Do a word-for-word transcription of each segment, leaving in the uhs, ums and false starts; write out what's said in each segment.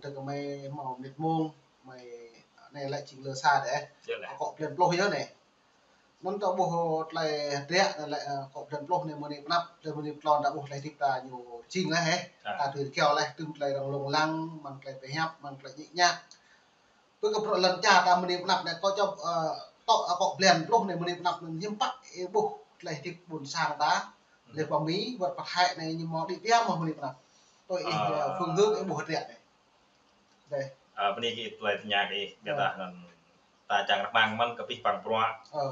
Tơ kơ mơi hmâo mơnit mông, mơi anai lĕ jing lơ sa đeh. Yơh lĕ. Akŏ blan pluh yơh anai. Anŭn ta ƀuh tơlơi hơdră anai lĕ, ơ, akŏ blan pluh anai mơ̆ng anai pơ anăp, tơlơi mơ̆ng anai pơ tlôn ta ƀuh tơlơi hơdip ta ñu jing lĕ hĕ. Ă. Ta tui rơkâo lĕ, tŭm tơlơi răng lông lăng, mơ̆ng tơlơi pơhiăp, mơ̆ng tơlơi ñik ñak. Pơ kơ bruă lŏn čar ta mơ̆ng anai pơ anăp anai, kâo čŏp, ơ, tŏ, ơ, akŏ blan pluh anai mơ̆ng anai pơ anăp anŭn hiư̆m pă ih ƀuh tơlơi hơdip ƀôn sang ta. Lĕ pơ Mi, wơ̆t pơ Thái anai ñu hmâo đĭ tiam mơ̆ng anai pơ anăp. Tui ih, ơ, phương hướng ih ƀuh hơdră anai. Dêh. Ơ, bơni kơ ih tơlơi tơña kơ ih, ƀiădah anŭn ta čang rơmang mơ̆n kơ abih bang bruă. Ơ.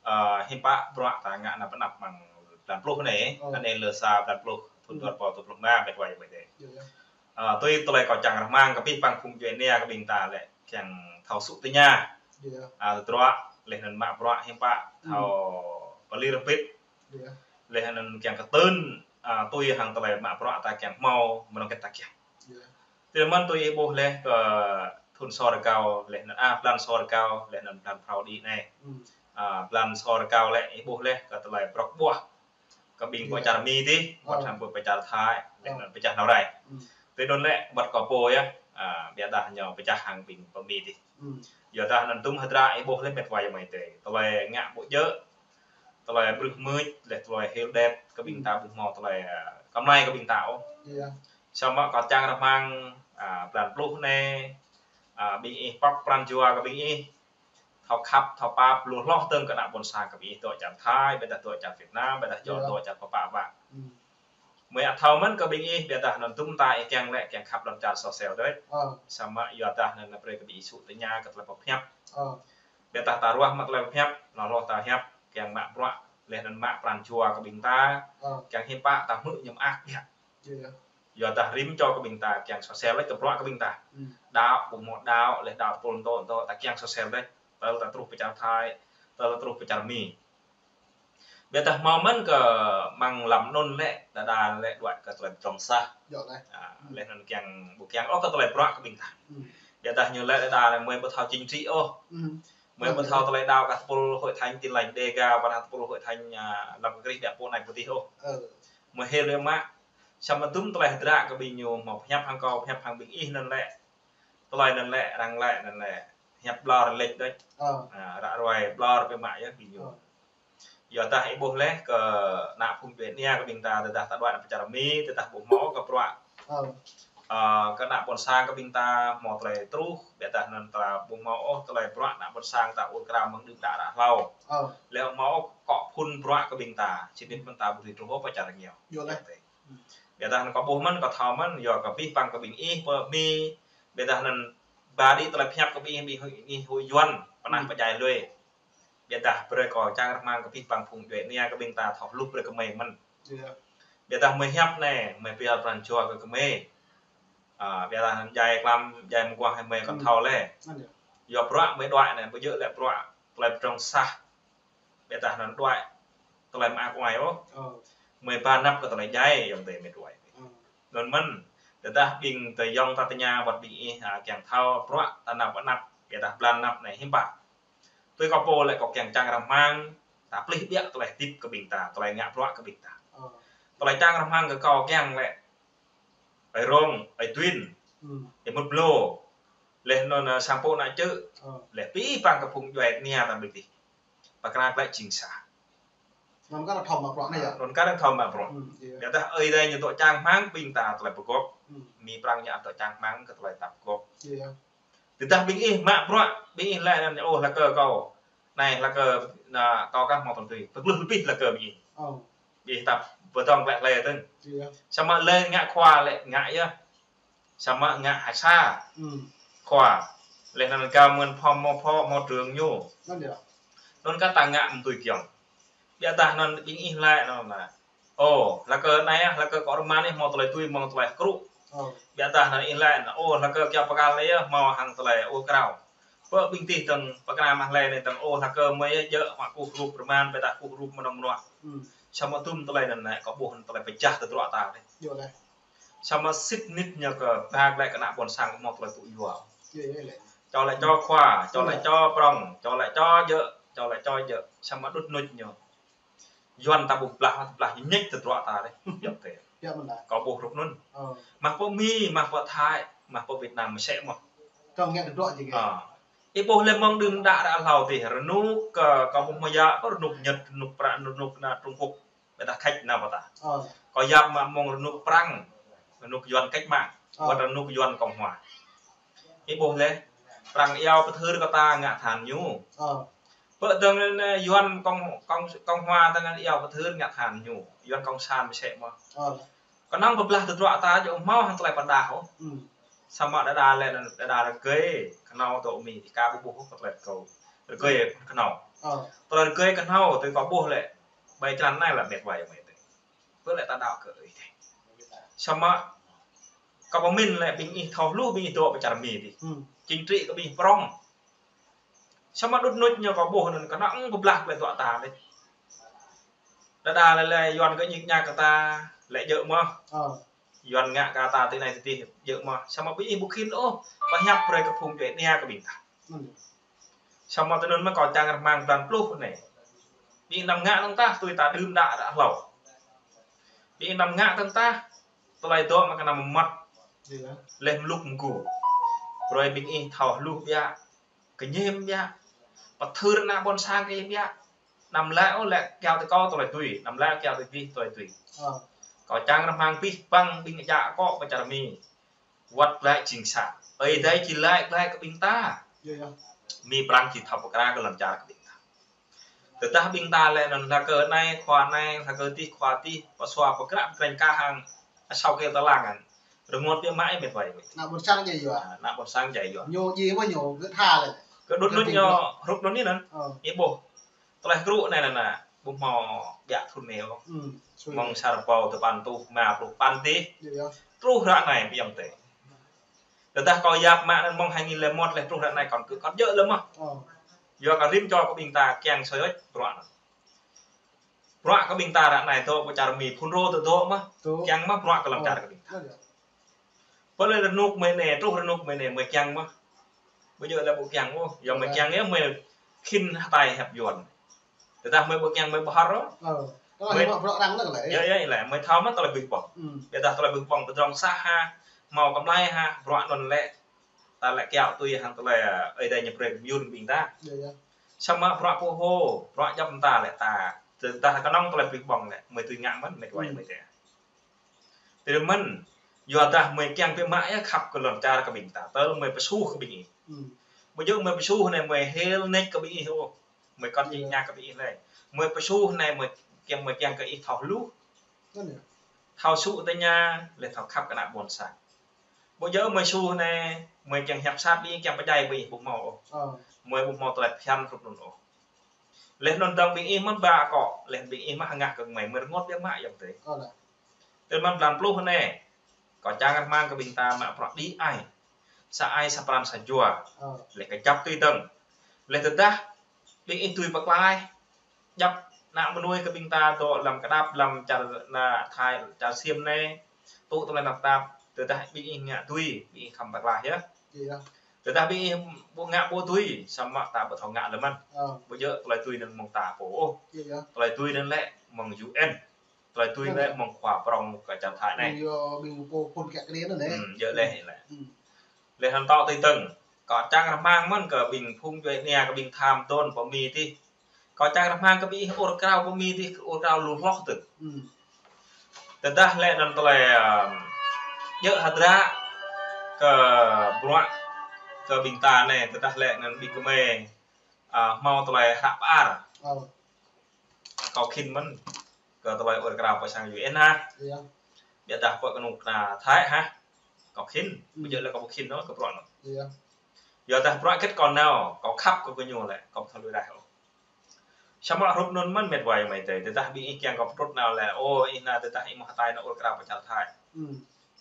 Ơ, hiư̆m pă bruă ta ngă anăp anăp mơ̆ng blan pluh anai, ơ, anai lơ sa blan pluh, thŭn dua rơbâo dua pluh rơma, ƀiădah wai ƀiădah. Yơh, yơh. Ơ, tui tơlơi kâo čang rơmang kơ abih bang phung djuai ania kơ ƀing ta lĕ kiăng thâo sŭ tơña. Yơh. Ơ, tơdruă, laih anŭn mă bruă hiư̆m pă, thâo pơlir pĭt. Yơh. Laih anŭn kiăng kơtưn, ơ, tui hăng tơlơi mă bruă ta kiăng hmâo, mơnơ̆ng kĕt ta kiăng. Yơh. Tơdơi mơ̆n tui ih ƀuh laih kơ thŭn sô rơgao, laih anŭn, ơ, blan sô rơgao, laih anŭn blan phrâo đĭ anai. Ơ, blan sô rơgao lĕ ih ƀuh laih kơ tơlơi brŏk ƀuah. Kơ ƀing pơ čar Mi dih, wơ̆t hăng pơ čar Thái, laih anŭn pơ čar nao rai. Tui anŭn lĕ, wơ̆t kơ pô yơh, ơ, ƀiădah ñu pơčah hăng ƀing pơ Mi dih. Yua dah anŭn tŭm hơdră ih ƀuh laih met wa ayŏng amai adơi. Tơlơi ngă ƀu djơ̆, tơlơi brưh mưč, laih tơlơi hil đet, kơ ƀing ta ƀu hmâo tơlơi, ơ, kơmlai kơ ƀing ta ôh. Yơh. Samơ̆ kâo čang rơmang, ơ, blan pluh anai, ơ, ƀing ih pŏk pran jua kơ ƀing ih, thâo khăp, thâo pap, lu hloh dơ̆ng kơ ană ƀôn sang kơ ƀing ih dŏ čar Thái, ƀiădah dŏ čar Việt Nam, ƀiădah dŏ, yơh, dŏ čar pơpă pă. Mơi ăt thâo mơ̆n kơ ƀing ih, ƀiădah anŭn tŭm ta ih kiăng lĕ, kiăng khăp lŏn čar sô sel đôč. Ơ. Samơ̆ yua dah anŭn brơi kơ ƀing ih sŭ tơña kơ tơlơi pơhiăp. Ơ. Ƀiădah ta ruah mă tơlơi pơhiăp, lu hloh ta hiăp, kiăng mă bruă, laih anŭn mă pran jua kơ ƀing ta, ơ, kiăng hiư̆m pă ta hmư̆ ñu mơak biă. Yơh, yơh. Yua dah rĭm čô kơ ƀing ta kiăng sô sel lĕ kơ bruă kơ ƀing ta. Đaŏ, ƀu hmâo đaŏ, laih đaŏ tơpul tŏ tŏ, ta kiăng sô sel lĕ. Tơl ta truh pơ čar Thái, tơl ta truh pơ čar Mi. Ƀiădah hmâo mơ̆n kơ mơ̆ng lăm anŭn lĕ, đơđa lĕ đuaĭ kơ tơlơi pơdrŏng sah. Yơh lĕ. Ă, laih anŭn kiăng, ƀu kiăng ôh kơ tơlơi bruă kơ ƀing ta. Ƀiădah ñu lĕ đơđa lĕ mơi ƀu thâo chính trị ôh. Mơi ƀu thâo tơlơi đaŏ kơ tơpul Hội Thánh Tin Lành Đêga, ƀôdah tơpul Hội Thánh, ă, lăm kơ Krist biă pô anai pơ dih ôh. Mơi hil lĕ mă. Samơ̆ tŭm tơlơi hơdră kơ ƀing ñu hmâo pơhiăp hăng kâo, pơhiăp hăng ƀing ih anŭn lĕ. Tơlơi anŭn lĕ, arăng lĕ, anŭn lĕ. Hiăp ƀlŏr lĕč đôč. Ă. Ă, ră ruai ƀlŏr pơ mă yơh ƀing ñu. Ơ. Yua dah ih ƀuh laih kơ ană phung djuai ania kơ ƀing ta, tơdah ta đuaĭ pơ čar Mi, tơdah ƀu hmâo kơ bruă. Ơ. Ơ, kơ ană ƀôn sang kơ ƀing ta hmâo tơlơi truh, ƀiădah anŭn ta ƀu hmâo ôh tơlơi bruă ană ƀôn sang ta ur krao mơ̆ng đưm đă đă hlâo. Ơ. Laih hmâo ôh kŏ phŭn bruă kơ ƀing ta, sĭt nik mơ̆n ta ƀu dưi truh ôh pơ čar rơngiao. Yơh lĕ. Ƀiădah anŭn kâo ƀuh mơ̆n, kâo thâo mơ̆n, yua kơ abih bang kơ ƀing ih pơ Mi, ƀiădah anŭn ba đĭ tơlơi pơhiăp kơ ƀing ih, ƀing ih huĭ Yuan, pơnah pơdjai lui. Ƀiădah brơi kâo čang rơmang kơ abih bang phung djuai ania kơ ƀing ta thâo hluh brơi kơ mơi mơ̆n. Yơh. Ƀiădah mơi hiăp anai, mơi pơyơr pran jua kơ kơ mơi. Ă, ƀiădah anŭn djai klăm, djai mơguah hĭ mơi kŏn thâo lĕ. Yua bruă mơi đuaĭ anai, ƀu djơ̆ lĕ bruă tơlơi pơdrŏng sah. Ƀiădah anŭn đuaĭ tơlơi mơak mơai ôh. Ơ. Mơi ba anăp kơ tơlơi djai, ayŏng adơi mơi đuaĭ. Ơ. Anŭn mơ̆n, tơdah ƀing tơyŏng ta tơña wơ̆t ƀing ih, ă, kiăng thâo bruă ta anăp anăp, ƀiădah blan anăp anai hiư̆m pă. Tui kâo pô lĕ kâo kiăng čang rơmang, ta plih biă tơlơi hơdip kơ ƀing ta, tơlơi ngă bruă kơ ƀing ta. Ơ. Tơlơi čang rơmang kơ kâo kiăng lĕ, ơi Rông, ơi Tuyên, ơi Mŭt Blô, laih anŭn, ơ, sang pô ană čư̆, laih abih bang kơ phung djuai ania ta ƀing dih. Pơkra glaĭ jing sa. Anŭn kar thâo mă bruă anai yơh. Anŭn kar thâo mă bruă. Ƀiădah Ơi Adai ñu dŏ čang rơmang ƀing ta tơlơi pơgop. Mi Prăng ñu ăt dŏ čang rơmang kơ tơlơi ta pơgop. Tơdah ƀing ih mă bruă, ƀing ih laĭ anŭn, ôh, hlak kơ kâo. Anai, hlak kơ, ană, kâo kah hmâo tơlơi tui. Pơglưh abih hlak kơ ƀing ih. Ƀing ih ta pơdơ̆ng glaĭ hlơi tơ̆ng. Samơ̆ lĕ ngă khua lĕ ngă yơh. Samơ̆ ngă hơsa. Khua. Laih anŭn gao mơ̆n phŏ hmâo phŏ hmâo trưởng ñu. Anŭn kah ta ngă mơ̆ng tui kiăng. Ƀiădah anŭn ƀing ih laĭ anŭn lah. Ôh, hlak kơ anai, hlak kơ kơ rơmang ih hmâo tơlơi tui mơ̆ng tơlơi hơkrŭ. Ƀiădah anŭn ih laĭ, ôh, hlak kơ kiaŏ pơkăl anai yơh hmâo hăng tơlơi ur krao. Pơ ƀing dih dơ̆ng pơkra mă hlơi anai dơ̆ng, ôh, hlak kơ mơi yơh djơ̆ mă kuh rup rơmang, ƀiădah kuh rup mơnơ̆ng mơnuă. Samơ̆ tŭm tơlơi anŭn anai, kâo ƀuh tơlơi pơčah tơdruă ta anai. Samơ̆ sĭt nik ñu kơ ba glaĭ kơ ană ƀôn sang hmâo tơlơi tŭ yua. Čô lĕ čô khua, čô lĕ čô prŏng, čô lĕ čô djơ̆, čô lĕ čô djơ̆. Samơ̆ đŭt nuč ñu. Yuan ta ƀuh blah, blah ñĕč tơdruă ta dih. Yơh tê. Kâo ƀuh rup anŭn. Mă pơ Mi, mă pơ Thái. Mă pơ Việt Nam mơsĕ mơ̆n. Kâo ngă tơdruă jing. Ơ. Ih ƀuh lĕ mơ̆ng đưm đă đă hlâo tih, rơnŭk kơ, kâo ƀuh mơ̆ yă, kơ rơnŭk Nhật, rơnŭk Prăng, rơnŭk ană Trung Quốc. Ƀiădah kĕč nao pơ ta. Ơ. Kâo yap mă mơ̆ng rơnŭk Prăng, rơnŭk Yuan cách mạng, ơ, wơ̆t rơnŭk Yuan Cộng hòa. Ih ƀuh lĕ, Prăng iâu pơthưr kơ ta ngă tơhan ñu. Ơ. Pơ tơngan Yuan Cộng, Cộng, Cộng hòa tơngan iâu pơthưr ngă tơhan ñu. Yuan Cộng sản mơsĕ mơ̆n. Ơ. Kơnơ̆ng pơblah tơdruă ta djơ̆ hmâo hăng tơlơi pơdah ôh. Hmm. Samơ̆ đơđa lĕ, đơđa rơgơi kơnâo tơ Mi, ti ka ƀu ƀuh kơ tơlơi rơgơi. Rơgơi kơnâo. Ơ. Tơlơi rơgơi kơnâo, tui kâo ƀuh lĕ. Ƀơi črăn anai lĕ mĕt wa ayŏng amai adơi. Pơ lĕ ta đaŏ kơ Ơi Adai. Samơ̆ kâo pơmĭn lĕ ƀing ih thâo hluh ƀing ih dŏ pơ čar Mi tih. Hmm. Chính trị kơ ƀing ih prŏng. Samơ̆ đŭt nŭč ñu kâo ƀuh anŭn kơnơ̆ng pơblah tơlơi dŏ ta lĕ. Đơđa lĕ lĕ Yuan kơ ñik ñak kơ ta lĕ djơ̆ mơ̆n. Ơ. Yuan ngă kơ ta tui anai tui adih djơ̆ mơ̆n. Samơ̆ ƀing ih ƀu khĭn ôh pơhiăp brơi kơ phung djuai ania kơ ƀing ta. Hmm. Samơ̆ tui anŭn mơ̆n kâo čang rơmang blan pluh anai. Ƀing ih anăm ngă dơ̆ng tah tui ta đưm đă đă hlâo. Ƀing ih anăm ngă dơ̆ng tah tơlơi dŏ mă kơ anăm mơmŏt. Iya. Leh mluk mgu. Brơi ƀing ih thâo hluh biă. Kơñăm biă. Pơthưr ană ƀôn sang kơ ih biă. Anăm laĭ ôh lĕ kiaŏ tui kâo tơlơi tui, anăm laĭ kiaŏ tui adih tơlơi tui. Ơ. Kâo čang rơmang abih bang ƀing djă akŏ pơ čar Mi. Wơ̆t glaĭ jing sa. Ơi Adai či laĭ glaĭ kơ ƀing ta. Iya, iya. Mi Prăng či thâo pơkra kơ lŏn čar kơ ƀing ta. Tơdah ƀing ta lĕ anŭn hla kơ anai, khua anai, hla kơ adih, khua adih, pơsua pơkra pơkrĕng kah hăng asâo kơ tơlang anŭn. Rơngot biă mă ih mĕt wa. Ană ƀôn sang jai yua. Ă, ană ƀôn sang jai yua. Ñu jai mơ̆n ñu gơ̆ tha lĕ. Kơ đŭt nŭč ñu, hrup anŭn anai anŭn. Ơ. Ih ƀuh. Tơlơi hơkrŭ anai anŭn, ƀu hmâo biă thŭn anai ôh. Hmm, sui. Mơ̆ng sa rơbâo tơpăn rơtuh rơma pluh păn tih. Iya, iya. Truh ră anai ƀing ayŏng adơi. Tơdah kâo yap mă anŭn mơ̆ng hai nghìn lẻ một leh truh ră anai kâo kơ kâo djơ̆ lĕ mơ̆n. Ơ. Yua kơ rĭm čô kơ ƀing ta kiăng soi ôh bruă anŭn. Bruă kơ ƀing ta ră anai dŏ pơ čar Mi phun rô tơ dŏ mơ̆n. Tui. Kiăng mơ̆n bruă kơ lŏn čar kơ ƀing ta. Ơ. Pơ lĕ rơnŭk mơi anai, truh rơnŭk mơi anai, mơi kiăng mơ̆n. Ƀu djơ̆ lĕ ƀu kiăng ôh, yua mơi kiăng yơh mơi khĭn hơtai hiăp Yuan. Tơdah mơi ƀu kiăng mơi ƀu hơr ôh. Ơ. Mơi, yơh, yơh, lĕ mơi thâo mơ̆n tơlơi ƀuh ƀơ̆ng. Hmm. Ƀiădah tơlơi ƀuh ƀơ̆ng pơdrŏng sah hă, hmâo kơmlai hă, bruă anŭn lĕ. Ta lĕ kiaŏ tui hăng tơlơi, ơ, Ơi Adai ñu brơi mơyun ƀing ta. Iya, iya. Samơ̆ bruă pơhô, bruă djŏp mơta lĕ ta. Tơdah kơnơ̆ng tơlơi ƀuh ƀơ̆ng lĕ, mơi tui ngă mơ̆n, mơi tui mơi tui. Tui anŭn mơ̆n, yua dah mơi kiăng biă mă yơh khăp kơ lŏn čar kơ ƀing ta, tơl mơi pơsuh kơ ƀing ih. Hmm. Ƀu djơ̆ mơi pơsuh anai mơi hil nĕč kơ ƀing ih ôh. Mơi kŏn jing ñă kơ ƀing ih lĕ. Mơi pơsuh anai mơi kiăng, mơi kiăng kơ ih thâo hluh. Thâo sŭ tơña, lĕ thâo khăp kơ ană ƀôn sang. Ƀu djơ̆ mơi suh anai, mơi kiăng hiăp sat ƀing ih, kiăng pơdjai ƀing ih ƀu hmâo ôh. Ơ. Mơi ƀu hmâo tơlơi phiăn hrup anŭn ôh. Leh anŭn dơ̆ng ƀing ih mơ̆n ba akŏ, leh ƀing ih mơ̆n hơngah kơ mơi, mơi rơngot biă mă ayŏng adơi. Ơ, lĕ. Tui mơ̆n blan pluh anai, kâo čang rơmang kơ ƀing ta mă bruă đĭ ai. Sa ai sa pran sa jua. Ơ. Leh kơjăp tui dơ̆ng. Leh tơdah ƀing ih tui pơklaih. Djŏp ană mơnuih kơ ƀing ta dŏ lăm kơdap lăm čar ană Thái, čar Xiêm anai. Tŭ tơlơi tơnap tap, tơdah ƀing ih ngă tui, ƀing ih khŏm pơklaih yơh. Iya. Tơdah ƀing ih ƀu ngă ƀu tui, samơ̆ ta ƀu thâo ngă lơi mơ̆n. Ơ. Ƀu djơ̆ tơlơi tui anŭn mơ̆ng ta pô ôh. Iya. Tơlơi tui anŭn lĕ mơ̆ng U N. Tơlơi tui lĕ mơ̆ng khua prŏng kơ čar Thái anai. Mơ̆ng yua ƀing pô phun kiă kriê anŭn lĕ. Hmm, djơ̆ leh lĕ. Hmm. Leh anŭn tŏ tui dơ̆ng. Kâo čang rơmang mơ̆n kơ ƀing phung djuai ania kơ ƀing tham dŏn pơ Mi tih. Kâo čang rơmang kơ ƀing ih ur krao pơ Mi tih, ur krao lu hloh tơ̆. Hmm. Tơdah lĕ anŭn tơlơi, ơ, djơ̆ hơdră kơ bruă kơ ƀing ta anai, tơdah lĕ anŭn ƀing gơmơi, ơ, hmâo tơlơi hră pơar. Ơ. Kâo khĭn mơ̆n kơ tơlơi ur krao pơ sang U N hă. Iya. Ƀiădah pơ kơnuk kơna Thái hă. Kâo khĭn, ƀu djơ̆ lĕ kâo ƀu khĭn ôh kơ bruă anŭn. Iya. Yua dah bruă hơget kâo nao, kâo khăp kơ gơñu lĕ, kâo ƀu thâo lui raih ôh. Samơ̆ hrup anŭn mơ̆n mĕt wa ayŏng amai adơi, tơdah ƀing ih kiăng kâo pơtrut nao lĕ, ô, ih nao tơdah ih hmâo hơtai nao ur krao pơ čar Thái. Hmm.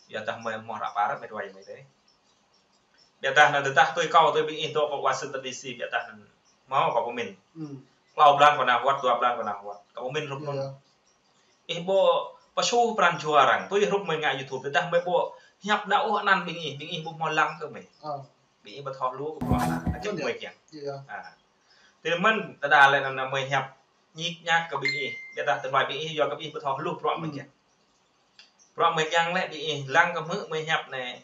Yua dah mơi hmâo hră pơar mĕt wa ayŏng amai adơi. Ƀiădah anŭn tơdah tui kâo tui ƀing ih dŏ pơ Washington D C, ƀiădah anŭn hmâo kâo pơmĭn. Hmm. Klâo blan kâo nao wơ̆t, dua blan kâo nao wơ̆t. Kâo pơmĭn hrup anŭn. Iya. Ih ƀu pơsuh pran jua arăng, tui hrup mơi ngă YouTube, tơdah mơi ƀu hiăp nao ôh anăn ƀing ih, ƀing ih ƀu hmâo lăng kơ mơi. Ơ. Ƀing ih ƀu thâo hluh kơ bruă anŭn, hơget mơi kiăng. Iya. Ă. Tui anŭn mơ̆n, tơdah lĕ anŭn mơi hiăp ñik ñak kơ ƀing ih, ƀiădah tơlơi ƀing ih, yua kơ ƀing ih ƀu thâo hluh bruă mơi kiăng. Bruă mơi kiăng lĕ ƀing ih lăng kơ hmư̆ mơi hiăp anai.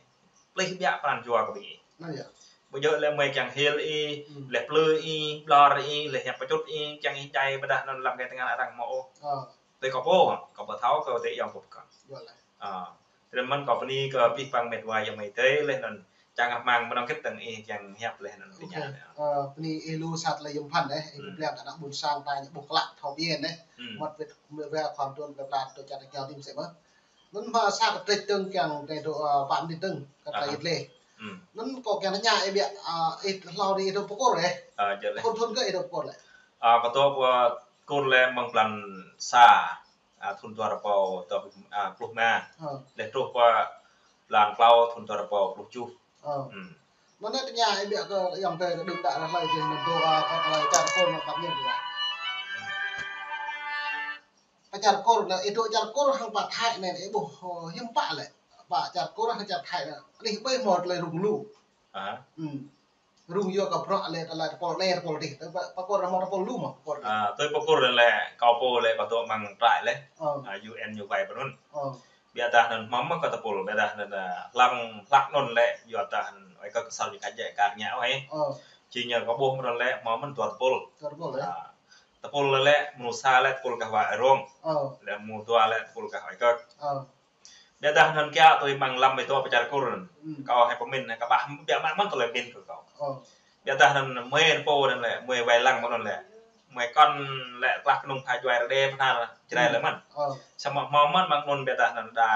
tih biă pran jua kơ ƀing ih. Anŭn yơh. Ƀu djơ̆ lĕ mơi kiăng hil ih, hmm, lĕ plư ih, ƀlŏr ih, lĕ hiăp pơčut ih, kiăng ih djai ƀôdah anŭn lăm kơ tơngan arăng mơ̆ ôh. Ơ. Tui kâo pô, kâo pơthâo kơ tơlơi yom pơkŏn. Yơh lĕ. Ơ. Tơdơi mơ̆n kâo bơni kơ abih bang met wa ayŏng amai adơi lĕ anŭn čang rơmang mơnơ̆ng kĕt tơ̆ng ih kiăng hiăp lĕ anŭn. Ôkê. Tơña lĕ. Ơ, bơni ih lu sat lĕ yom phăn lĕ, ih, hmm, pơblang kơ ană ƀôn sang ta ñu ƀuh klă thâo biên lĕ. Hmm. Mơ̆t wĭt mơ̆ wĕ khom tuan kơ pơblang tơ čar ta kiao tim sĕ mơ̆. Anŭn mă sa kơ trĕč tơ̆ng kiăng tơlơi dŏ, ơ, pă mơnit tơ̆ng, kơ tơlơi, aha, yit lĕ. Hmm. Anŭn kâo kiăng tơña ih biă, ơ, ih hlâo dih ih dŏ pơkôr lĕ. Ơ, yơh lĕ. Thŭn thŭn kơ ih dŏ pơkôr lĕ. Ơ, kâo dŏ pơkôr lĕ mơ̆ng blan sa, ơ, thŭn dua rơbâo dua pluh, ơ, pluh rơma. Ơ. Lĕ truh pơ blan klâo thŭn dua rơbâo pluh tơjuh. Ơ. Hmm. Mơ̆n anai tơña ih biă kơ ayŏng adơi kơ đưm đă ră hlơi dih anŭn dŏ, ơ, kơ tơlơi čar Kur mă pă mơnit dua. Pơ čar Kur anai, ih dŏ čar Kur hăng pơ Thái anai, ih ƀuh, ơ, hiư̆m pă lĕ. Pơ čar Kur hăng čar Thái anai, anih ƀai hmâo tơlơi rŭng lu. Aha. Hmm. Rŭng yua kơ bruă lĕ tơlơi tơpul anai tơpul dih. Tơl pơ, pơkôr hmâo tơpul lu mơ̆, pơkôr dih. Ơ, tui pơkôr lĕ, kâo pô lĕ kâo dŏ mơ̆ng trại lĕ. Ơ. Ơ, U N ñu wai pơ anŭn. Ơ. Biă dah anŭn hmâo mơ̆n kơ tơpul, biă dah anŭn, ơ, lăng hlak anŭn lĕ, yua dah anŭn, ơi kơ kơsal ñu kă jĕ kar ñă ôh, ơ. Ơ. Či ñu kâo ƀuh mơ̆n lĕ, hmâo mơ̆n dua tơpul. Dua tơpul, ơ. Ơ. Tơpul lĕ, mơnuih sa lĕ tơpul gah wa rong. Ơ. Lĕ mơnuih dua lĕ tơpul gah ơi kơ. Ơ. Biă dah anŭn kiaŏ tui mơ̆ng lăm ih dŏ pơ čar Kur. Hmm. Kâo hai pơmĭn, kâo ƀah biă mă mơ̆n tơlơi pơmĭn kơ kâo. Ơ. Biă dah anŭn mơi pô anŭn lĕ, mơi wai lăng mơ̆n lĕ. Mơi kŏn lĕ klah kơnung pha djuai Rơđê pơhnar Jrai, hmm, lĕ mơ̆n. Ơ. Samơ̆ hmâo mơ̆n mơ̆ng anŭn biă dah anŭn đa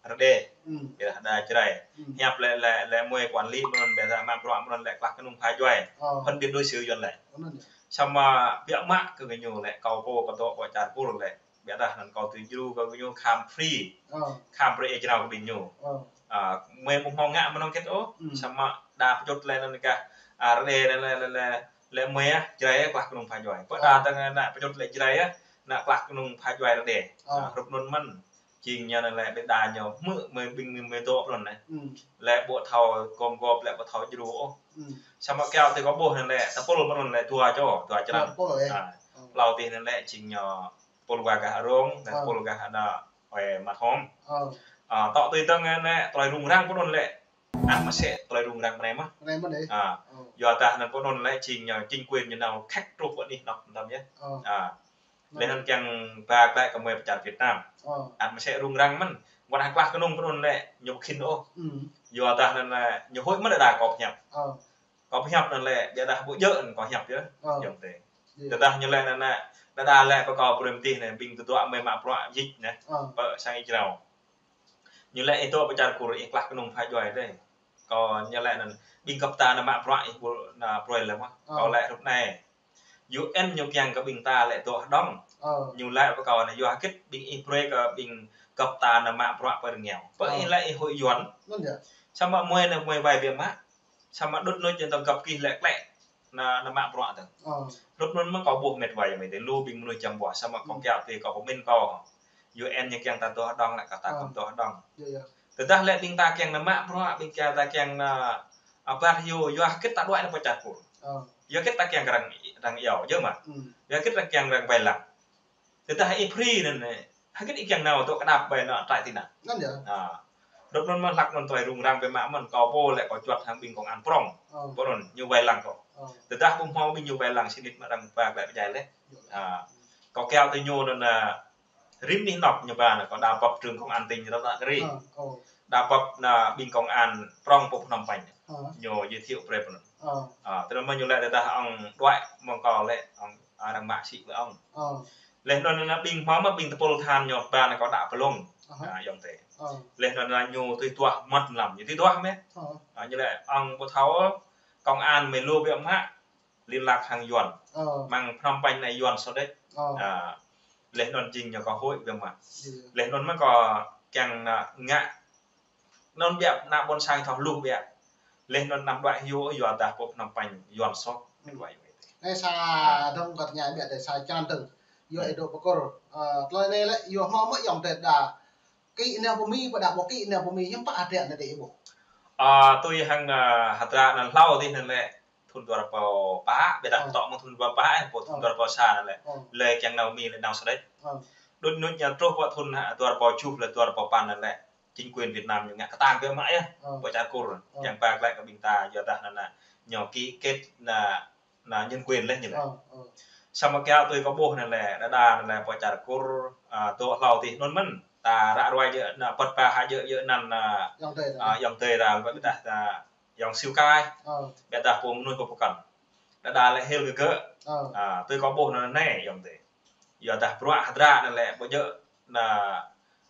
Rơđê. Hmm. Biă dah đa Jrai. Hmm. Hiăp lĕ, lĕ, lĕ mơi quản lý mơ̆n biă dah mă bruă mơ̆n lĕ klah kơnung pha djuai. Ơ. Phân biệt đối xử yuan lĕ. Anŭn yơh. Samơ̆ biă mă kơ gơñu lĕ, kâo pô kâo dŏ pơ čar Kur lĕ. Biă dah anŭn kâo tui djru kơ gơñu kham free. Ơ. Kham brơi ih jrao kơ ƀing ñu. Ơ. Ơ, mơi ƀu hmâo ngă mơnơ̆ng kĕt ôh. Hmm. Samơ̆ đa pơčut lĕ anŭn kah, ơ, Rơđê lĕ, lĕ, lĕ, lĕ mơi ah, Jrai ah, klah kơnung pha djuai. Pơ, ơ, đa tơ̆ng ană pơčut lĕ Jrai ah, ană klah kơnung pha djuai Rơđê. Ơ. Ơ, hrup anŭn mơ̆n. Jing ñu anŭn lĕ ƀing đa ñu hmư̆ mơi ƀing mơi dŏ pơ anŭn lĕ. Hmm. Lĕ ƀu thâo gum gôp lĕ ƀu thâo djru ôh. Hmm. Samơ̆ kiaŏ tui kâo ƀuh anŭn lĕ, tơpul pơ anŭn lĕ dua čô, dua črăn. Dua tơpul lĕ. Ơ. Ơ. Hlâo dih anŭn lĕ jing ñu tơpul wa gah rong, anŭn, ơ, tơpul gah anŭn ơi Mat Hom. Ơ. Ơ, tŏ tui dơ̆ng anŭn lĕ, tơlơi rŭng răng pơ anŭn lĕ. Ăt mơsĕ tơlơi rŭng răng mơnai mơ̆. Mơnai mơ̆n dih. Ơ. Ơ. Yua dah anŭn pơ anŭn lĕ jing ñu chính quyền ñu nao khĕt truh pơ anih anŏ tơm yơh. Ơ. Ơ. Lĕ anŭn kiăng ba glaĭ kơ mơi pơ čar Việt Nam. Ơ. Ăt mơsĕ rŭng răng mơ̆n. Wơ̆t hăng klah kơnung pơ anŭn lĕ ñu ƀu khĭn ôh. Hmm. Yua dah anŭn lĕ ñu huĭ mơ̆n đa kâo pơhiăp. Ơ. Kâo pơhiăp anŭn lĕ, biă dah ƀu djơ̆ anŭn kâo hiăp yơh. Ơ. Yơh tê. Yơh. Tơdah ñu lĕ anŭn, anŭn, đa đa lĕ pơ kâo brơi mơtih anai, ƀing tơdruă mơi mă bruă jik anai. Ơ. Pơ sang ih jrao. Ñu lĕ ih dŏ pơ čar Kur ih klah kơnung pha djuai dih. Kâo ñu lĕ anŭn, ƀing gơ̆p ta anŭn mă bruă ih ƀu, anŭn, brơi lĕ mơ̆. Ơ. Kâo lĕ hrup anai. U N ñu kiăng kơ ƀing ta lĕ dŏ hơđong. Ơ. Ñu lĕ pơ kâo anŭn, yua hơgĕt ƀing ih brơi kơ ƀing gơ̆p ta anŭn mă bruă pơ rơngiao. Pơ, ơ, ih lĕ ih huĭ yuan. Anŭn yơh. Samơ̆ mơi anŭn mơi wai biă mă. Samơ̆ đŭt nŭt ñu tơ̆ng gơ̆p gih lĕ klĕ. Anŭn, anŭn mă bruă tơ̆ng. Ơ. Hrup anŭn mơ̆ kâo ƀuh met wa ayŏng amai adơi, lu ƀing mơnuih čăm ƀuah, samơ̆ kâo, hmm, kiaŏ tui kâo pơmĭn kâo. U N ñu kiăng ta dŏ hơđong lĕ kơ ta, ơ, kơ̆m dŏ hơđong. Yơh, yơh. Tơdah lĕ ƀing ta kiăng anŭn mă bruă, ƀing ta kiăng anŭn, ơ, ƀar hyu, yua hơgĕt ta đuaĭ anŭn pơ čar Kur. Ơ. Yua hơgĕt ta kiăng kơ arăng, arăng iâu, yơh mơ̆. Hmm. Yua hơgĕt ta kiăng arăng wai lăng. Tơdah ih free anŭn, hơgĕt ih kiăng nao dŏ kơnap ƀơi anŭn trại tị nạn. Anŭn yơh. Ơ. Hrup anŭn mơ̆ hlak anŭn tơlơi rŭng răng biă mă mơ̆n, kâo pô lĕ kâo juăt hăng ƀing công an prŏng. Ơ. Pơ anŭn ñu wai lăng kâo. Ơ. Tơdah ƀu hmâo ƀing ñu wai lăng sĭt nik mơ̆ arăng ba glaĭ pơdjai lĕ. Yơh. Ơ. Kâo kiaŏ tui ñu anŭn, anŭn, rĭm anih anŏ ñu ba anŭn, kâo đa bưp trưởng công an tỉnh Ratanakiri. Ơ, ơ. Đa bưp anŭn ƀing công an prŏng pơ Phnom Penh. Ơ. Ñu giới thiệu brơi pơ anŭn. Ơ. Ơ, tơdah mơ̆ ñu lĕ tơdah ŏng đuaĭ mơ̆ng kâo lĕ ŏng arăng mă sĭ ƀơi ŏng. Ơ. Lĕ anŭn anŭn ƀing hmâo mơ̆ ƀing tơpul tơhan ñu ba anŭn kâo đa pơlông. Aha. Ơ, yơh tê. Ơ. Lĕ anŭn anŭn ñu tui duah mơ̆t lăm, ñu tui duah mơ̆. Ơ. Ơ, ñu lĕ ŏng ƀu thâo, công an mơi lu biă mă, liên lạc hăng yuan. Ơ. Mơ̆ng Phnom Penh anai yuan sô đĕč. Ơ. Ơ. Lĕ anŭn jing ñu kâo huĭ biă mă. Yơh. Lĕ anŭn mơ̆ kâo kiăng anŭn ngă anŭn biă ană ƀôn sang thâo hluh biă. Lĕ anŭn anăm đuaĭ hyu yua dah pơ Phnom Penh yuan sô. Anai sa, ơ, dơ̆ng kâo tơña biă dêh sa črăn tơ̆ng. Yua, hmm, ih dŏ pơkôr. Ơ, tơlơi anai lĕ yua hmâo mơ̆ ayŏng adơi đa kĭ nao pơ Mi, ƀôdah ƀu kĭ nao pơ Mi, hiư̆m pă hơdră anai dih ih ƀuh. Ơ, tui hăng, ơ, hơdră anŭn hlâo dih anŭn lĕ thŭn dua rơbâo pă, ƀôdah, ơ, tŏ mơ̆ng thŭn dua rơbâo pă, ơ, pơ thŭn, ơ, dua rơbâo sa anŭn lĕ. Ơ. Lĕ kiăng nao Mi lĕ nao sô đĕč. Ơ. Đŭt nŭt ñu truh pơ thŭn ha, dua rơbâo tơjuh lĕ dua rơbâo păn anŭn lĕ. chính quyền Việt Nam ñu ngă kơtang biă mă yơh. Ơ. Pơ čar Kur. Ơ. Kiăng ba glaĭ kơ ƀing ta, yua dah anŭn anŭn ñu ký kết anŭn anŭn nhân quyền lĕ ñu lĕ. Ơ, ơ. Samơ̆ kiaŏ tui kâo ƀuh anŭn lĕ, đơđa anŭn lĕ pơ čar Kur, a, dŏ hlâo adih anŭn mơ̆n. Ta ră ruai djơ̆ anŭn, pơ̆t pă hă djơ̆, djơ̆ anŭn, a, ayŏng adơi ta. A, ayŏng adơi ta, ƀôdah ta, ayŏng Siu Kai. Ơ. Ƀôdah pô mơnuih pơpơkŏn. Đơđa lĕ hil kơ gơ̆. Ơ. A, tui kâo ƀuh anŭn anai ayŏng adơi. Yua dah bruă hơdră anŭn lĕ ƀu djơ̆ anŭn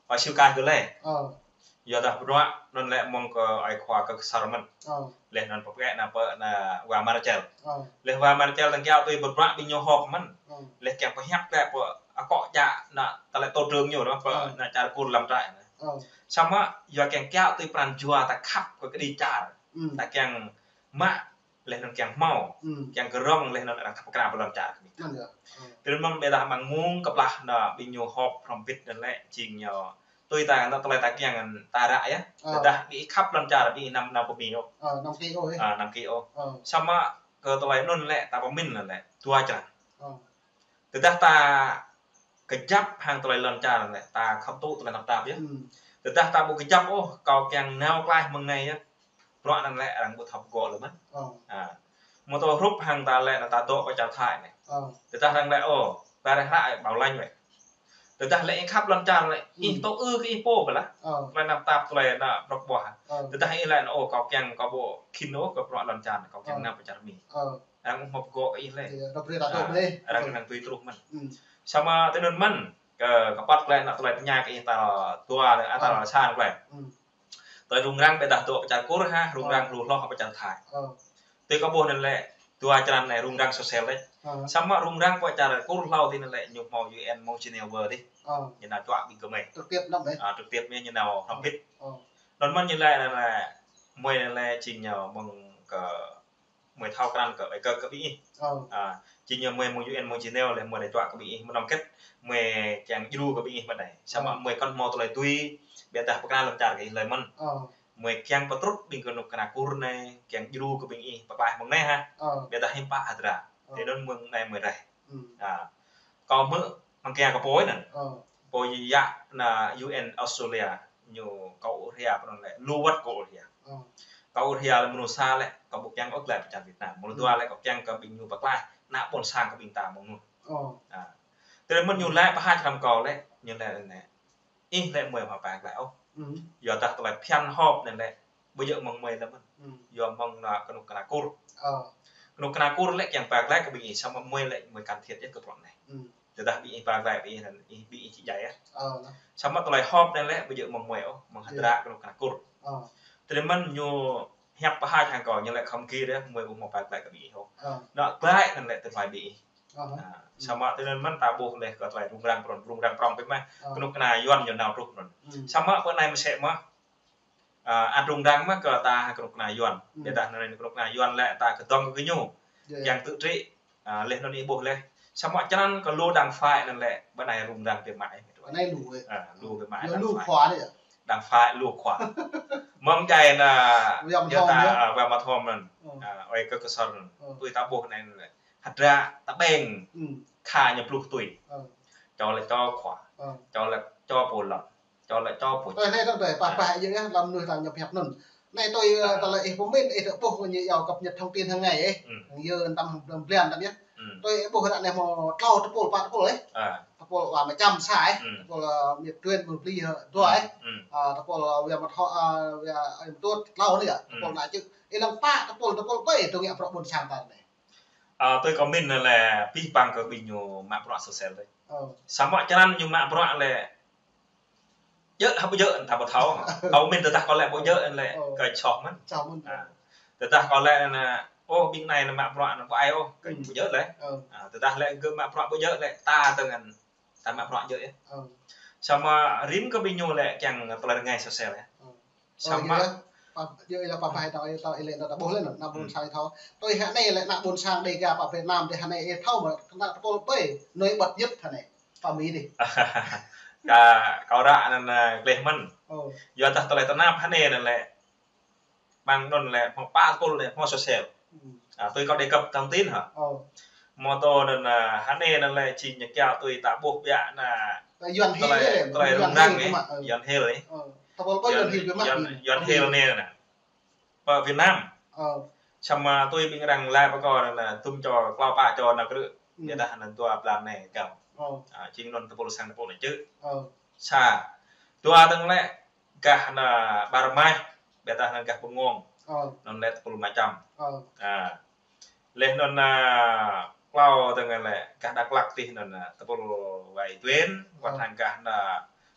ơi Siu Kai gơ̆ lĕ. Ơ. Yua dah bruă anŭn lĕ mơ̆ng kơ ơi khua kơ Ksor mơ̆n. Ơ. Leh anŭn pơpĕ anŭn pơ anŭn wa Marcel. Ơ. Leh wa Marcel tơ̆ng kiaŏ tui bruă ƀing ñu họp mơ̆n. Ơ. Leh kiăng pơhiăp glaĭ pơ akŏ djă anŭn tơlơi tŏ drơ̆ng ñu anŭn pơ, ơ, anŭn čar Kur lăm trại anŭn. Ơ. Samơ̆ yua kiăng kiaŏ tui pran jua ta khăp kơ kơđi čar. Ừ. Ta kiăng mă leh anŭn kiăng hmâo, ừ, kiăng kơ rŏng leh anŭn arăng thâo pơkra pơ lŏn čar kơ ƀing ta. Mơ̆n yơh. Ơ. Tui anŭn mơ̆n ƀôdah mơ̆ng mơ̆ng kơplah anŭn ƀing ñu họp hrŏm hơbĭt anŭn lĕ jing ñu tui ta anŭn tơlơi ta kiăng ta ră yơh. Ơ. Tơdah ƀing ih khăp lŏn čar ƀing ih anăm, anăm pơmĭn ôh. Ơ, anăm kơ ih ôh, ơ. A, anăm kơ ih ôh. Ơ. Samơ̆ kơ tơlơi anŭn lĕ ta pơmĭn anŭn lĕ dua črăn. Ơ. Tơdah ta kơjăp hăng tơlơi lŏn čar anŭn lĕ, ta khŏm tŭ tơlơi tơnap tap yơh. Ừ. Tơdah ta ƀu kơjăp ôh, kâo kiăng nao klaih mơ̆ng anai yơh. Bruă anŭn lĕ arăng ƀu thâo pơgŏ lơi mơ̆n. Ơ. A. Mơ̆ tơl hrup hăng ta lĕ anŭn ta dŏ pơ čar Thái anai. Ơ. Tơdah arăng lĕ, ơ, ba reh ră ƀâo lañ wĕ. Tơdah lĕ ih khăp lŏn čar lĕ, ih, ừ, tŭ ư kơ ih pô pơ lah. Ơ. Tơlơi tơnap tap tơlơi anŭn brŏk ƀuah. Ơ. Tơdah ih lĕ anŭn, ơ, kâo kiăng kâo ƀu khĭn ôh kơ bruă lŏn čar, kâo kiăng, ơ, nao pơ čar Mi. Ơ. Arăng ƀu hmâo pơgŏ kơ ih lĕ. Iya, rŏp rê ta dŏ, a, mơ̆n, ơ. Arăng, arăng tui truh mơ̆n. Ừ. Samơ̆ tui anŭn mơ̆n, kơ, kơ păt glaĭ anŭn tơlơi tơña kơ ih tal dua, a, tal, ơ, sa glaĭ. Ừ. Tơlơi rŭng răng ƀôdah dŏ pơ čar Kur hă, rŭng, ơ, răng lu hloh pơ čar Thái. Ơ. Tui kâo ƀuh anŭn lĕ dua črăn anai rŭng răng sosial lĕ. Ơ. Samơ̆ rŭng răng pơ čar Kur hlâo adih anŭn lĕ ñu hmâo U N mơ̆ng Geneva adih. Ơ. Ñu nao čuă ƀing gơmơi. Trực tiếp anŭn, ơ. A, trực tiếp ñu, ñu nao hrŏm hơbĭt. Ơ. Anŭn mơ̆n ñu lĕ anŭn lĕ, mơi anŭn lĕ jing ñu mơ̆ng kơ mơi thâo krăn kơ, kơ, kơ ƀing ih. Ơ. A, jing ñu mơi mơ̆ng U N mơ̆ng Geneva lĕ mơi đe čuă kơ ƀing ih mơ̆ng anŭn kĕt, mơi kiăng djru kơ ƀing ih mơ̆n anai. Samơ̆, ơ, mơi kŏn hmâo tơlơi tui, ƀôdah pơkra lŏn čar kơ ih lơi mơ̆n. Ơ. Mơi kiăng pơtrŭt ƀing kơnuk kơna Kur anai, kiăng djru kơ ƀing ih pơklaih mơ̆ng anai hă. Ơ. Ƀôdah hiư̆m pă hơdră. Ơ. Tui anŭn mơ̆ng anai mơi reh. Ừ. A. Kâo hmư̆ mơ̆ng kiăng kơ pô anŭn. Ơ. Pô yă anŭn U N Australia, ñu kâo ur hia pơ anŭn lĕ, lu wơ̆t kâo ur hia. Ơ. Kâo ur hia lĕ mơnuih sa lĕ, kâo ƀu kiăng ôh glaĭ pơ čar Việt Nam. Mơnuih, ừ, dua lĕ, kâo kiăng kơ ƀing ñu pơklaih ană ƀôn sang kơ ƀing ta mơ̆ng anŭn. Ơ. A. Tui anŭn mơ̆n ñu, ừ, lĕ pơhač hrăm kâo lĕ, ñu lĕ anai. Ih lĕ mơi hmâo ba glaĭ ôh. Ừ. Yua dah tơlơi phiăn họp anŭn lĕ, ƀu djơ̆ mơ̆ng mơi lĕ mơ̆n. Ừ. Yua mơ̆ng anŭn kơnuk kơna Kur. Ơ. Kơnuk kơna Kur lĕ kiăng ba glaĭ kơ ƀing ih samơ̆ mơi lĕ mơi can thiệp yơh kơ bruă anai. Ừ. Tơdah ƀing ih ba glaĭ ƀing ih anŭn ih ƀing ih či djai yơh. Ơ, anŭn. Samơ̆ tơlơi họp anŭn lĕ ƀu djơ̆ mơ̆ng mơi ôh, mơ̆ng, iya, hơdră kơnuk kơna Kur. Ơ. Tui anŭn mơ̆n ñu hiăp pơhač hăng kâo ñu lĕ khŏm gir yơh, mơi ƀu hmâo ba glaĭ kơ ƀing ih ôh. Ơ. Anŭn glaĭ anŭn lĕ tơlơi ƀing ih. Ơ. A, samơ̆ tui anŭn mơ̆n ta ƀuh lĕ kơ tơlơi rŭng răng prŏng, rŭng răng prŏng biă mă. Ơ. Kơnuk kơna Yuan ñu nao truh anŭn. Ừ. Samơ̆ pơ anai mơsĕ mơ̆n. A, ăt rŭng răng mơ̆n kơ ta hăng kơnuk kơna Yuan. Ừ. Ƀôdah anŭn kơnuk kơna Yuan lĕ ta kơdŏng kơ ñu. Iya. Kiăng tự trị. A, leh anŭn ih ƀuh leh. Samơ̆ črăn kơ lu đảng phái anŭn lĕ, pơ anai rŭng răng biă mă. Pơ anai lu, ơ. A, lu biă mă. Lu đảng phái. Lu khua anai yơh. Đảng phái lu khua. Mơ̆ng djai anŭn, wa Mă Thom ta, yơh. A, wa Mă Thom anŭn. Ơ. A, ơi kơ Ksor anŭn. Ơ. Tui ta ƀuh anai lĕ. Hơdră ta ƀing, ừ, kha ñu pluh tui. Ơ. Čô lĕ čô khua. Ơ. Čô lĕ čô pô lŏn. Čô lĕ čô pô. Tui anai tui, tui, pă, a, pă yơh, lăm mơnuih ta ñu pơhiăp anŭn. Anai tui, ơ, tơlơi ih pơmĭn, ih tơ ƀuh ñu yua cập nhật thông tin hàng ngày ih. Ừ. Yua tăm blan tăm yơh. Ừ. Tui ih ƀuh ră anai hmâo tlâo tơpul, pă tơpul ih. A. Tơpul wa Mă Čăm sa ih. Ừ. Tơpul, ơ, Miệt Truyền, Mơ Bli, ơ, dua ih. Ừ. A, tơpul, ơ, wa Mă Thom, ơ, wa, ơ, Mă Tuôt, tlâo anai yơh. Ừ. Tơpul anai čih. Ih lăng pă tơpul, tơpul tui tơngia bruă ƀôn sang ta anai. A, tui kâo mĭn anŭn lĕ abih bang kơ ƀing ñu mă bruă sosial tui. Ơ. Samơ̆ črăn ñu mă bruă lĕ djơ̆ hă ƀu djơ̆ ta ƀu thâo. Kâo mĭn tơdah kâo lĕ ƀu djơ̆ lĕ, ơ, kơ soh mơ̆n. Soh mơ̆n. A. Tơdah kâo lĕ anŭn, ôh, ƀing anai anŭn mă bruă anŭn ƀu ai ôh, kơ, ừ, ƀu djơ̆ lĕ. Ơ. A, tơdah lĕ gơ̆ mă bruă ƀu djơ̆ lĕ ta tơngan ta mă bruă djơ̆ yơh. Ơ. Samơ̆ rĭm kơ ƀing ñu lĕ kiăng tơlơi rơngai sosial yơh. Ơ. Ơ, samơ̆ yơh, pă, yơh, yơh, pă, pă, hai tao, tao, ih lĕ ta ƀuh lĕ anŭn, ană ƀôn, ừ, sang thâo. Tui hơnai lĕ ană ƀôn sang Dega pă Việt Nam, tui hơnai ih thâo mơ̆, ană tơpul ƀai, nui bật nhất hơnai, pă Mi anai. Kâo, kâo ră anŭn, ơ, gleh mơ̆n. Ơ. Yua dah tơlơi tơnap hơnai anŭn lĕ. Ƀing anŭn lĕ hmâo pă tơpul lĕ hmâo sosial. Ừ. A, tui kâo đe kơp thông tin hă. Ơ. Mơ̆ tui anŭn, a, hơnai anŭn lĕ jing ñu kiaŏ tui ta ƀuh biă anŭn. Tơlơi Yuan Hill tơlơi, lĕ, tơlơi Yuan rŭng răng Hill ih, mă, ơ. Yuan Hill ih. Ơ. Tơpul pơ Yuan Hill pơ mă Yuan, Yuan Hill anai nă. Pơ Việt Nam. Ơ. Samơ̆ tui ƀing arăng laĭ pơ kâo nă, nă, tŭm čô klâo pă čô nă krư̆. Ơ. Ƀiădah nă dua blan anai kâo. Ơ. A, jing anŭn tơpul sang tơpul nă čư̆. Ơ. Sa. Dua dơ̆ng lĕ gah nă Ƀar Mač, ƀiădah nă gah Bơngông. Ơ. Anŭn lĕ tơpul Mă Čăm. Ơ. A. Laih anŭn nă klâo dơ̆ng lĕ gah Dak Lak tih anŭn nă tơpul Wa Y Duên, wơ̆t hăng gah nă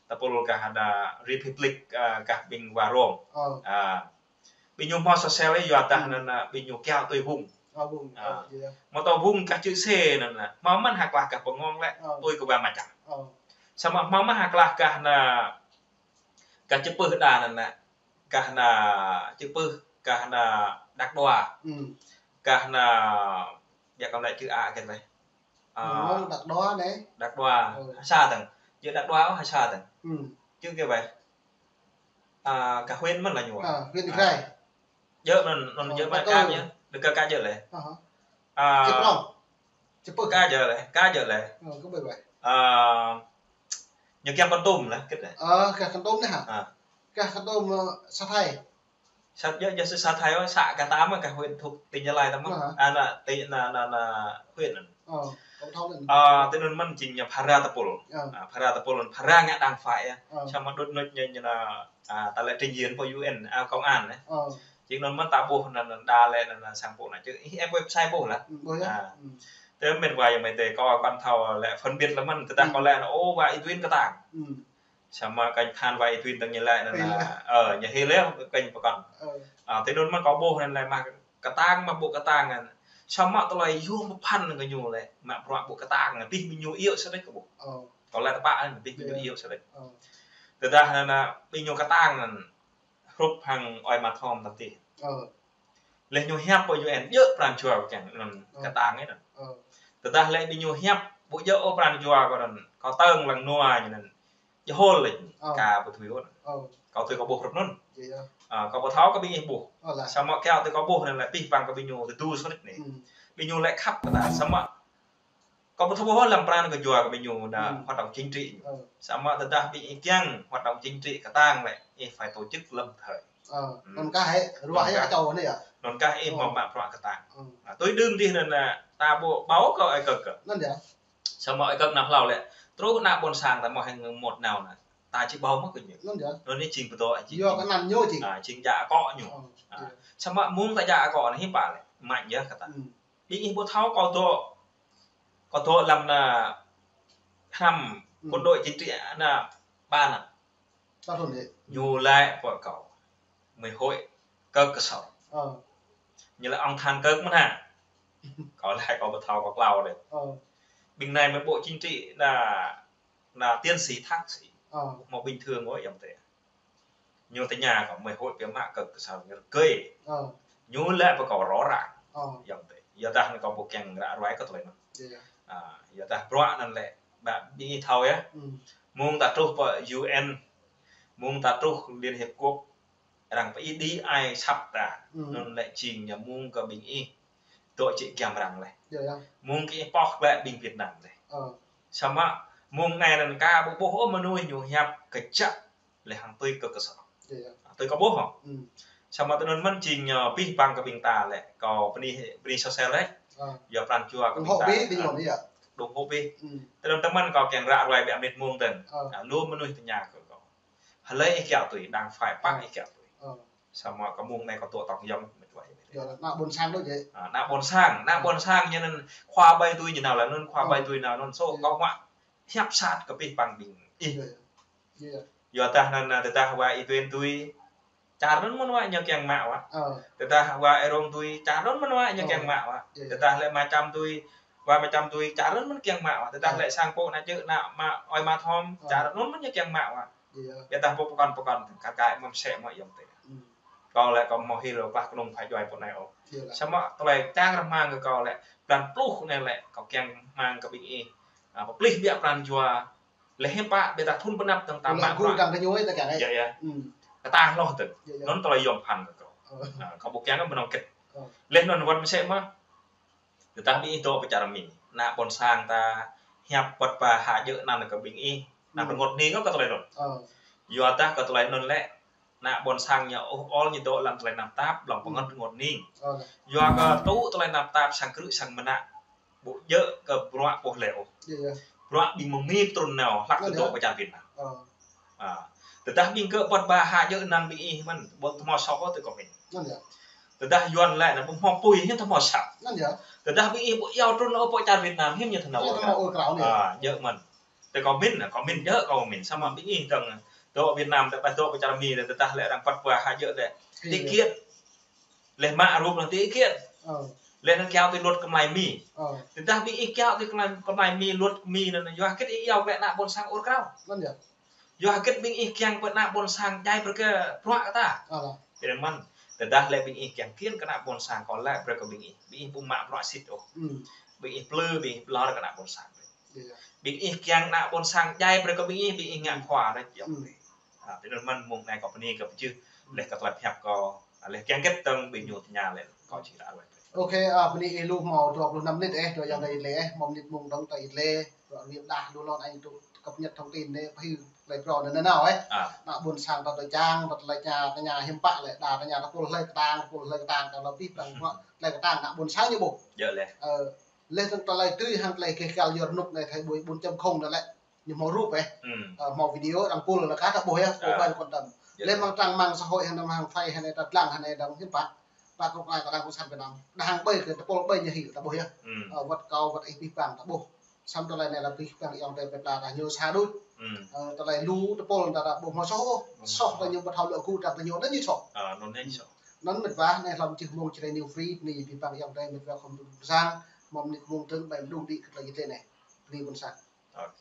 tơpul gah nă Republic, a, gah ƀing Wa Rong. Ơ. A. Ƀing ñu hmâo sosel yua dah nă nă ƀing ñu kiaŏ tui wung. Ơ, wung. A. Ơ, iya. Mơ̆ tơ wung gah čư̆ sê nă nă. Hmâo mơ̆n ha klah gah Bơngông lĕ, ơ, tui kơ Wa Mă Čăm. Ơ. Samơ̆ hmâo mơ̆n ha klah gah nă gah čư̆ pưh đa nă nă. Gah nă čư̆ pưh, gah nă Dak Đoa. Ơ. Gah nă, ƀiă kơ nă čư̆ a kơ weh. A. Ơ, Dak Đoa anai. Dak Đoa. Ơ. Ha sa dơ̆ng. Čư̆ Dak Đoa ha sa dơ̆ng. Ơ. Čư̆ kơ weh. A, gah huyện mơ̆n lĕ ñu. A, huyện Ia Grai. Djơ̆ anŭn, anŭn djơ̆ mă kah ñu. Đơ kơ kah djơ̆ lĕ. Ơ hă. A. Čư̆ Prong. Čư̆ pưh. Kah djơ̆ lĕ, kah djơ̆ lĕ. Ơ, kơ ƀai ƀai. A, ñu kiăng Kon Tum lĕ, kơ lĕ. Ơ, gah Kon Tum anai hă. A. Gah Kon Tum, ơ, Sa Thai. Sa, djơ̆, djơ̆ Sa Thai, ơ, sa gah tam, gah huyện thuộc tỉnh Gia Lai tam. Ơ hă. A, nă, tỉnh, nă, nă, nă, huyện. Ơ, kâo thâo anŭn. A, tui anŭn mơ̆n jing ñu phara tơpul. Ơ. A, phara tơpul, phara ngă đang phải, a. Ơ. Samơ̆ đut nut ñu, ñu nă, a, ta lĕ trình diện pơ U N, a, công an, a. Ơ. Jing anŭn mơ̆n ta ƀuh anŭn, anŭn đa lĕ anŭn, anŭn sang pô nă čư̆. Ih, ĕp website ƀuh lah. Ơ, ƀuh yơh. A. Ơ. Tơ mĕt wa yơh mĕt tê kâo kăn thâo lĕ phân biệt lĕ mơ̆n, tơdah kâo lĕ, ô, Wa Y Duên kơtang. Ơ. Samơ̆ kênh than Wa Y Duên tơ̆ng ñu lĕ anŭn, anŭn, ơ, ñu hil lĕ kênh pơkŏn. Ơ. A, tui anŭn mơ̆n kâo ƀuh anŭn lĕ mă kơtang mă ƀu kơtang anŭn. Samơ̆ tơlơi yua mơphăn kơ ñu lĕ, mă bruă ƀu kơtang anŭn, tih ƀing ñu iâu sơdĕč kâo ƀuh. Ơ. Kâo lĕ tơpă anŭn, tih ƀing ñu iâu sơdĕč. Ơ. Tơdah anŭn, anŭn, ƀing ñu kơtang anŭn, hrup hăng ơi Ama Thom tơtih. Ơ. Laih ñu hiăp pơ U N djơ̆ pran jua kiăng anŭn kơtang anŭn. Ơ. Tơdah lĕ ƀing ñu hiăp ƀu djơ̆ ôh pran jua kâo anŭn, kâo tơ̆ng lăng nua ñu anŭn. Jơhol lĕ, ơ, ka ƀu thâo ôh. Ơ. Kâo tui kâo ƀuh hrup anŭn. Iya. A, kâo ƀu thâo kơ ƀing ih ƀuh. Ơ lah. Samơ̆ kiaŏ tui kâo ƀuh anŭn lĕ pih păng kơ ƀing ñu tơdu sơdĕč anai. Ơ. Ƀing ñu lĕ khăp kơ ta, samơ̆ kâo ƀu thâo ôh lăm pran kơ jua kơ ƀing ñu nă, ơ, hoạt động chính trị. Ơ. Samơ̆ tơdah ƀing ih kiăng hoạt động chính trị kơtang lĕ, ih phải tổ chức lâm thời. Ơ, ơ. Anŭn kah hĕ, ruah hĕ kơ čô anai yơh. Anŭn kah ih mă mă bruă kơtang. Ơ. A, tui đưm dih anŭn nă, ta ƀu ƀâo kơ ơi Kơk kơ. Anŭn yơh. Samơ̆ ơi Kơk nao hlâo lĕ, truh ană ƀôn sang ta mơ̆ hăng mơmŏt nao nă. Ta či ƀâo mơ̆ kơ ñu. Anŭn yơh. Anŭn anai jing pơtô, a, jing. Yua kơ anăn ñu jing. A, jing djă akŏ ñu. Ơ, a, iya. Samơ̆ mơ̆ng ta djă akŏ anai hiư̆m pă lĕ, mă yơh kơ ta. Ơ. Ƀing ih ƀu thâo kâo dŏ, kâo dŏ lăm nă hnam, ơ, quân đội chính trị nă ƀa nă. Tơlơi anai. Ñu laĭ pơ kâo. Mơi hơi Kơk Ksor. Ơ. Ñu laĭ ông Than Kơk mơ̆n hă. Kâo laĭ kâo ƀu thâo kâo klao đĕ. Ơ. Ƀing anai mơi bộ chính trị nă, nă tiến sĩ thạc sĩ. Ơ. Mơ̆ bình thường ôh yơh tê. Ñu tơña kâo mơi hơi pia mă Kơk Ksor ñu rơgơi. Ơ. Ñu laĭ pơ kâo rõ ràng. Ơ. Yơh tê. Yua dah anŭn kâo ƀu kiăng ră ruai kơ tơlơi anŭn. Iya. A, yua dah bruă anŭn lĕ, ƀă ƀing ih thâo yơh. Ơ. Mơ̆ng ta truh pơ U N, mơ̆ng ta truh Liên Hiệp Quốc, arăng pơ ih đĭ ai săp ta. Ơ. Anŭn lĕ jing ñu mơ̆ng kơ ƀing ih dŏ či giăm arăng lĕ. Iya, iya. Mơ̆ng kơ ih pŏk lĕ ƀing Việt Nam lĕ. Ơ. Samơ̆ mơ̆ng anai anŭn ka ƀu ƀuh ôh mơnuih ñu hiăp kơjăp lĕ hăng tui Kơk Ksor. Iya, iya. A, tui kâo ƀuh hŏ. Ơ. Samơ̆ tui anŭn mơ̆n jing ñu pih păng kơ ƀing ta lĕ. Kâo bơni, bơni sosel lĕ. Ơ. Yua pran jua kơ ƀing ta. Ủng hộ bih, ƀing ih ƀuh yơh. Ủng hộ bih. Ơ. Tui anŭn tơmăn kâo kiăng ră ruai ƀiă mơnit mơ̆ng tơ̆ng. Ơ. A, lu mơnuih tơña kơ kâo. Hlơi ih kiaŏ tui, đang phải pă ih kiaŏ tui. Ơ. Samơ̆ kâo mơ̆ng anai kâo dŏ tŏng yŏng mĕt wa. Yua ană ƀôn sang đôč yơh. A, ană ƀôn sang, ană ƀôn sang ñu anŭn khua ƀai tui ñu nao lĕ anŭn khua ƀai tui nao anŭn sô kâo mă hiăp sat kơ pih păng ƀing ih. Iya, iya. Yua dah anŭn, tơdah Wa Y Duên tui, čar anŭn mơ̆n wa ñu kiăng mă wa. Ơ. Tơdah Wa Y Rong tui, čar anŭn mơ̆n wa ñu kiăng mă wa. Iya. Tơdah lĕ Mă Čăm tui, Wa Mă Čăm tui, čar anŭn mơ̆n kiăng mă wa. Tơdah lĕ sang pô nă čư̆ nă mă ơi Ama Thom, čar anŭn mơ̆n ñu kiăng mă wa. Iya. Yua dah ƀu pơkŏn pơkŏn, kar kaĭ mơ̆ mơsĕ mơ̆ yơh tê. Ơ. Kâo lĕ kâo mơ̆ hil lŏ klah kơnung pha djuai pơ anai ôh. Iya lah. Samơ̆ tơlơi čang rơmang kơ kâo lĕ, blan pluh anai lĕ, kâo kiăng rơmang kơ ƀing ih. A, pơplih ƀiă pran jua, lĕ hiư̆m pă ƀiădah thŭn pơanăp tơ̆ng ta mă bruă. Lĕ gŭ dăng kơ ñu ih ta kiăng ih. Iya, iya. Ơ. Kơtang hloh tơ̆ng. Iya, iya. Anŭn tơlơi yom pơphan kơ kâo. Ơ. A, kâo ƀu kiăng kơ mơnơ̆ng kĕt. Ơ. Laih anŭn wơ̆t mơsĕ mơ̆. Tơdah ƀing ih dŏ pơ čar Mi. Ană ƀôn sang ta hiăp wơ̆t ba hă djơ̆ anăn kơ ƀing ih. Ană rơngot hning kơ tơlơi anŭn. Ơ. Yua dah kơ tơlơi anŭn lĕ, ană ƀôn sang ñu ôh ôl ñu dŏ lăm tơlơi tơnap tap, lăm pơngăt rơngot ning. Yua kơ tŭ tơlơi tơnap tap sang krư̆ sang mơnă, ƀu djơ̆ kơ bruă pô lĕ ôh. Bruă ƀing mơ̆ng Mi trŭn nao, hlăk kơ dŏ pơ čar Việt Nam. A, tơdah ƀing gơ̆ ƀuăn ba hă djơ̆ anăn ƀing ih mơ̆n, ƀu tơhmâo soh ôh tơ kơ min. Tơdah Yuan lĕ anăn ƀu hmâo apui hiư̆m tơhmâo soh. Tơdah ƀing ih ƀu iâu trŭn ôh pơ čar Việt Nam hiư̆m ñu tơhmâo ôh. A, djơ̆ mơ̆n. Tơ kơ min, kơ min djơ̆ kơ min. Samơ̆ ƀing ih dơ̆ng dŏ Việt Nam, tơ ƀai dŏ pơ čar Mi, tơdah lĕ arăng ƀuăn ba hă djơ̆ lĕ. Tiết kiệm. Lĕ mă rup anăn tiết kiệm. Lĕ anăn kiaŏ tui luật kơmlai Mi. Tơdah ƀing ih kiaŏ tui kơmlai, kơmlai Mi, luật Mi anăn yua hơget ih iâu lĕ ană ƀôn sang ur krao. Yua hơget ƀing ih kiăng pơ ană ƀôn sang djai brơi kơ bruă kơ ta. Tui anŭn mơ̆n. Tơdah lĕ ƀing ih kiăng kiăng kơ ană ƀôn sang kơ lĕ brơi kơ ƀing ih. Ƀing ih ƀu mă bruă sĭt ôh. Ƀing ih plư, ƀing ih ƀlŏr kơ ană ƀôn sang. Ƀing ih kiăng ană ƀôn sang djai brơi kơ ƀing ih, ƀing ih ngă khua rĕč yơh. A, tui anŭn mơ̆n mơ̆ng anai kâo bơni kơ pơjưh. Lĕ kơ tơlơi pơhiăp kâo, a, lĕ kiăng hơget dơ̆ng ƀing ñu tơña lĕ kâo či ră ruai. Ok, a, bơni ih lu hmâo dua pluh năm mơnit ĕh, dua yang dai lĕ ĕh, hmâo mơnit mông dơ̆ng dai lĕ, dua ƀiă đah lu lŏn anh tŭ cập nhật thông tin anai, pơhil tơlơi phrâo anai nanao ĕh. Ană ƀôn sang ta tơčang, ta tơlơi tơña, tơña hiư̆m pă lĕ, đa tơña tơpul hlơi kơtang, tơpul hlơi kơtang, ta lŏ pih păng bruă, tơlơi kơtang ană ƀôn sang ñu ƀuh. Djơ̆ lĕ. Ơ, lĕ tơlơi tui hăng tơlơi keh kal yua rơnŭk anai thai ƀuh ƀun čăm không anai lĕ. Ñu hmâo rup ĕh. Hmâo video arăng pul anŭn kah ta ƀuh yơh, kâo ƀai quan tâm. Lĕ mơ̆ng trang mạng xã hội hăng anai hăng Face hăng anai ta lăng hăng anai dơ̆ng hiư̆m pă. Ƀă kơ kơnuk kơna cộng sản Việt Nam. Đa hăng ƀai kơ tơpul ƀai ñu hil ta ƀuh yơh. Ơ, wơ̆t kâo wơ̆t ih pih păng ta ƀuh. Samơ̆ tơlơi anai lĕ pih păng ayŏng adơi pơpla ta ñu sa đôč. Ơ, tơlơi lu tơpul ta ta ƀu hmâo soh ôh. Soh ta ñu ƀu thâo lŏ gŭ ta ta ñu anŭn ñu soh. Anŭn mĕt wa, anai hlăm čih mông Jrai New Free, bơni pih păng ayŏng adơi mĕt wa khŏm pơsang, mơ̆ng mơnit mông dơ̆ng ƀai mơđung đĭ kơ tơlơi jơt anai. Bơni ƀôn sang. Ok.